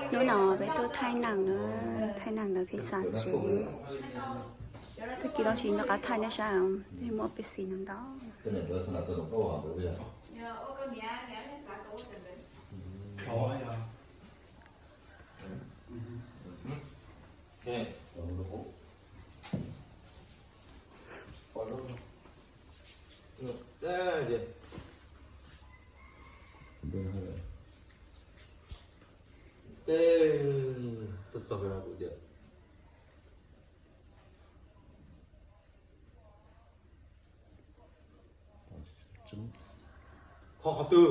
Hnub no peb tuaj thaij neem na, thaij neem ntawm pej xeem tsev. Tag kis los tsis nco qab thaij nej saib, muaj pej xeem no ntau. Qhov, qhov twg?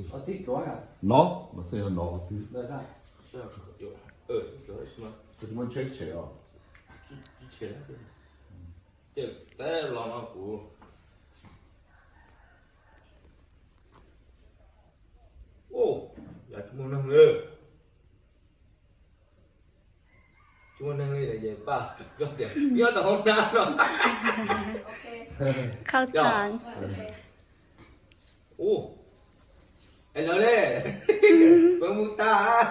Qhov twg? No, mas xwb yog no qhov twg? Kuv tsis muaj tsheb tshem os. Los no kuv. Ua, yog tsis muaj neeg li. Tsis muaj neeg li ces paj, koj tias nyob tom hoob nab no. Khau tas. Ua, es lawv ne, peb mus tag.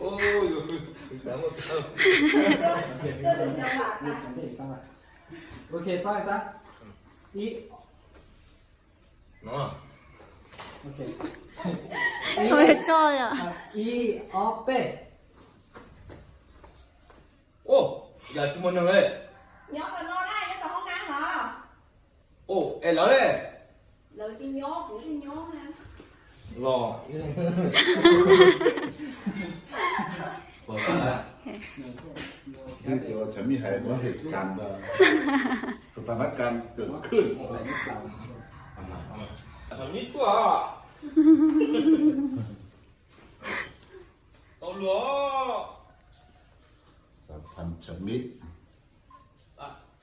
Ua, yus tas muaj tag. Ok, pab xab. Ib. No. Thaum yog tsoj yom. Ib, ob, peb. Ua, yog tsis muaj neeg li. Nyob tom no na, nyob tom hoob nab no. Ua, es lawv ne? Lawv tsis nyob, kuv yeej nyob na. Los. Tsam mij hais muab hem kas ntag, stab na kas kawm khwj. Tsam mij tuaj. Tau luag. Xav tham tsam mij.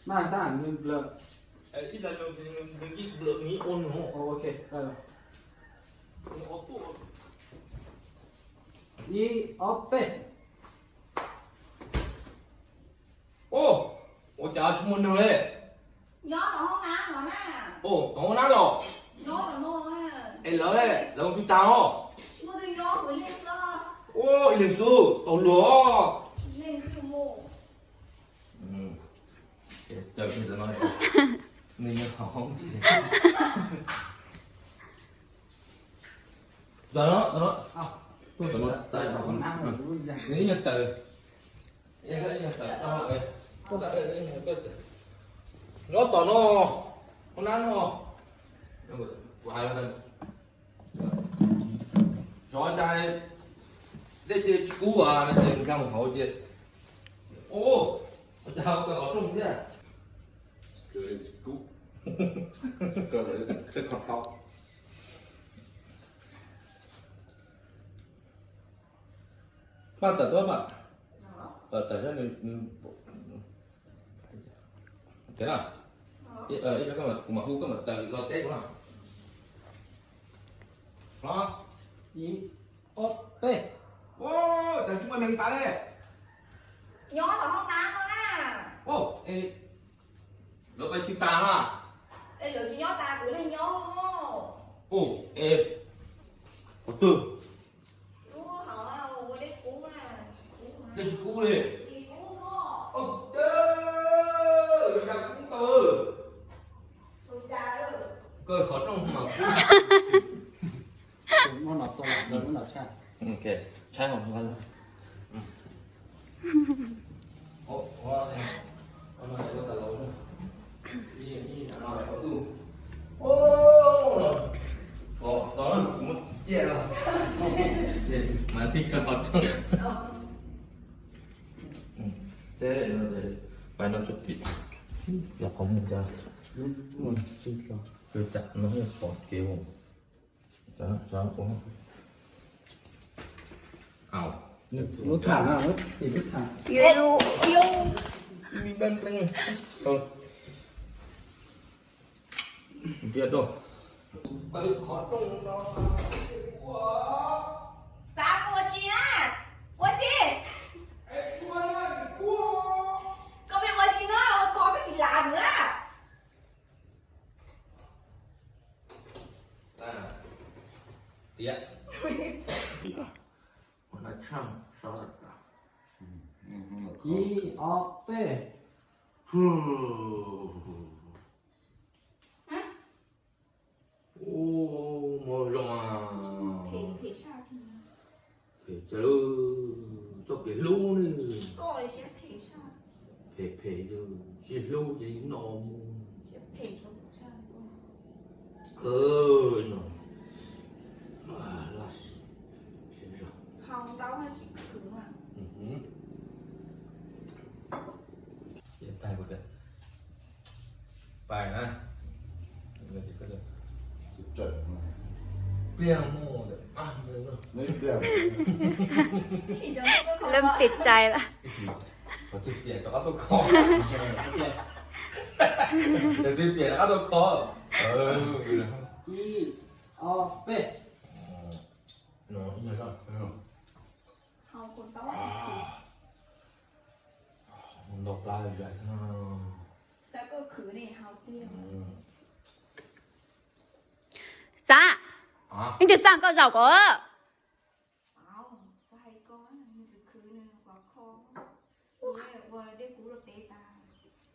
Mas xab nws nplawm. Ib, ob, peb. Ua, ua cas tsis muaj neeg li? Nyob tom hoob nab no na. Ua, tom hoob nab los? Nyob tom no na. Es lawv ne, lawv mus twg tag os? Tsis muaj twg nyob, kuv ib leeg xwb. Ua, ib leeg xwb, tau luag. Ib leeg xwb mus. Caw no, no, no, tuaj tom no, nws ib nyuag tawm. Nyob tom no, hoob nab no. Kuv hais xyov cas dej ces tsis kub as, no ces nkag mus hauv ces, ua, ua cas koj qhov rooj thiab. Tsis kub, koj lawv tej qhov tau. Paj tawm tuaj mas. Tawm saib nws, nws, kuv mam hu koj mam tawm los teb kuv na. Ib, ob, peb. Ua, cas tsis muaj neeg tas li. Nyob tom hoob nab no na. Ua, es lawv pais twg tas na? Es lawv tsis nyob tas kuv yeej nyob. Ua, es qhov twg? Dej tsis kub li. Ua, cas kub tau. Koj qhov rooj mas kub. Ok, tshaib hov. Mas tij kawg qhov rooj. Teb no ces pais no tso tim, yog qhov mus cas, mus tsis tau, cas no yog qhov kev mus. Lub tham na, lub tham. Ntsia rau. Xav ua tsi na? Ua tsi? Koj pheej ua tsi na, ua koj pheej tsis lav kuv na. Ib, ob, peb. Ub, muaj zoo. Phem cas lub, txoj kev hlub ne. Phem phem, sib hlub ces no mus. No, laj siab zog. Pais na. Pliag muaj. Lawv pim cai lawm. Tus twg piam rov qab tuaj kho. Tus twg piam rov qab tuaj kho. Ib, ob, peb. Ntau plab zais. Xav, ib tug xav koj zaum kom.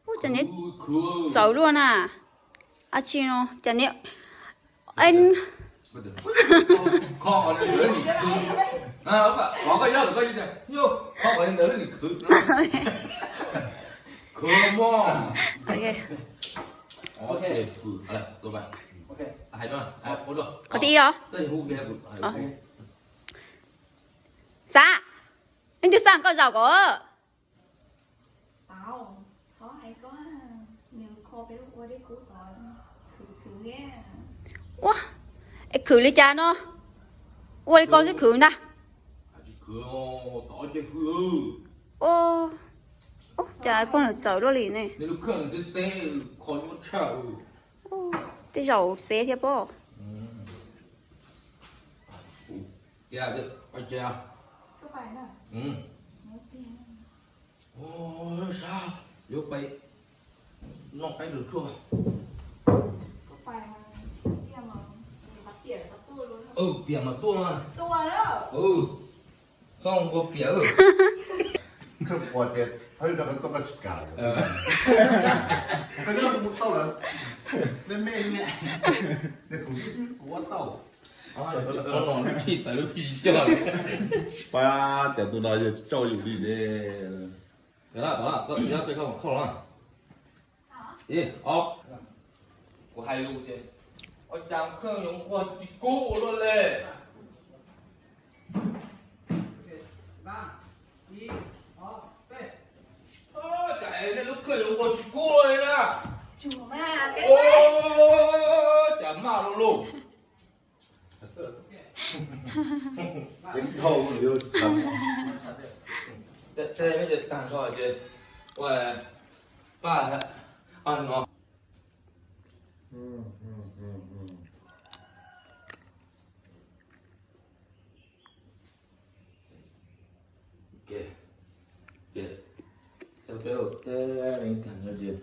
Ua cas niag txawv luaj na. Ab tsi no cas niag, Qhov thib ib os. Xav, ib tug xav koj zaum kom. Ua, es khwv li cas no? Ua li ko xwb khwv ntag. Ua, cas poj niam txawv luaj li ne. Tej zaum xeb thiab pob. Yuav pais noj qaib lwm tshuaj. Piam mas tuaj. Txhob nqua piam. Koj ua ces thawj rau koj tsis kam. Koj nyob mus tau lawm. Me me, kuv ua tau. Pab tias tus no yog tsis tso yus li ne. Kuv hais lus ces, ua cas koj yuav nquag tsis kub ua luaj li. Cas nej lub khwj yuav nquag tsis kub luaj li na. Cas maj luaj luj. Tag nrho ces ua paj no. Ces peb ua teb leej tag no ces